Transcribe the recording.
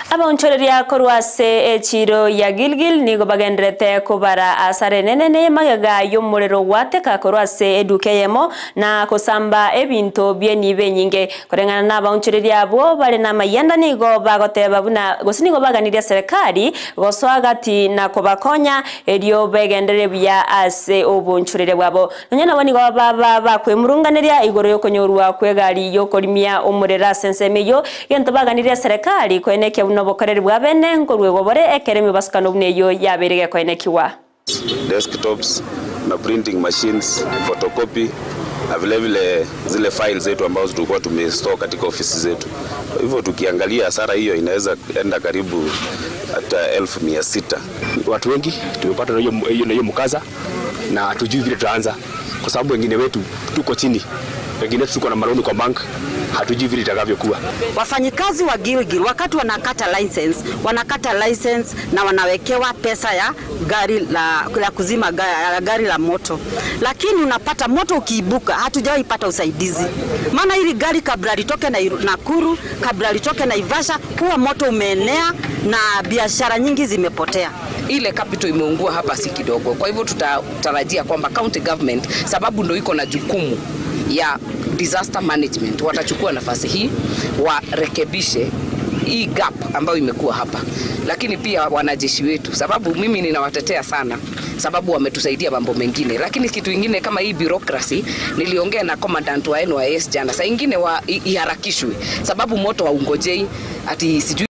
Abaonchoreria korwa ase echiro ya Gilgil nigo bagenderete kobara asare nene magega y'omorero gwateka korwa ase eduka yemo na kosamba ebinto bienibe nyinge koreng'ana na abaonchoreria abo bare na mayenda nigo bagoteba buna gose nigo baganiria serikali gosoa gati na kobakonya erio begendere buya ase obonchoreria bwabo nonya nabo nigo baba bakwemurunganeria igoro yokonyorwa kwegari yokorimia omorero ase ensemo eyo gento baganiria serikali koenekia buno bokoreri bwa bene nkorwego bore ekeremi basikano buneyo yaberege koenekiwa desktops na printing machines, photocopy na vile vile zile files zetu ambazo tulikuwa tumestore katika ofisi zetu. Kwa hivyo tukiangalia hasara hiyo inaweza enda karibu hata 600,000. Watu wengi tumepata na hiyo mkaza na hatujui vile tutaanza kwa sababu wengine wetu tuko chini, wengine tuko na maroni kwa bank, hatujui vile itakavyokuwa. Wafanyikazi wa Gilgil wakati wanakata license, wanakata license na wanawekewa pesa ya gari la kuzima gari la moto. Lakini unapata moto ukiibuka, hatujawahi pata usaidizi. Maana hili gari kabla litoke na Nakuru, kabla litoke Naivasha, huwa moto umeenea na biashara nyingi zimepotea. Ile capital imeungua hapa si kidogo. Kwa hivyo tutatarajia kwamba county government, sababu ndio iko na jukumu ya disaster management, watachukua nafasi hii warekebishe hii gap ambayo imekuwa hapa. Lakini pia wanajeshi wetu, sababu mimi ninawatetea sana, sababu wametusaidia mambo mengine. Lakini kitu kingine kama hii bureaucracy, niliongea na commandant wa NYS jana, saa ingine iharakishwe sababu moto haungojei ati sijui.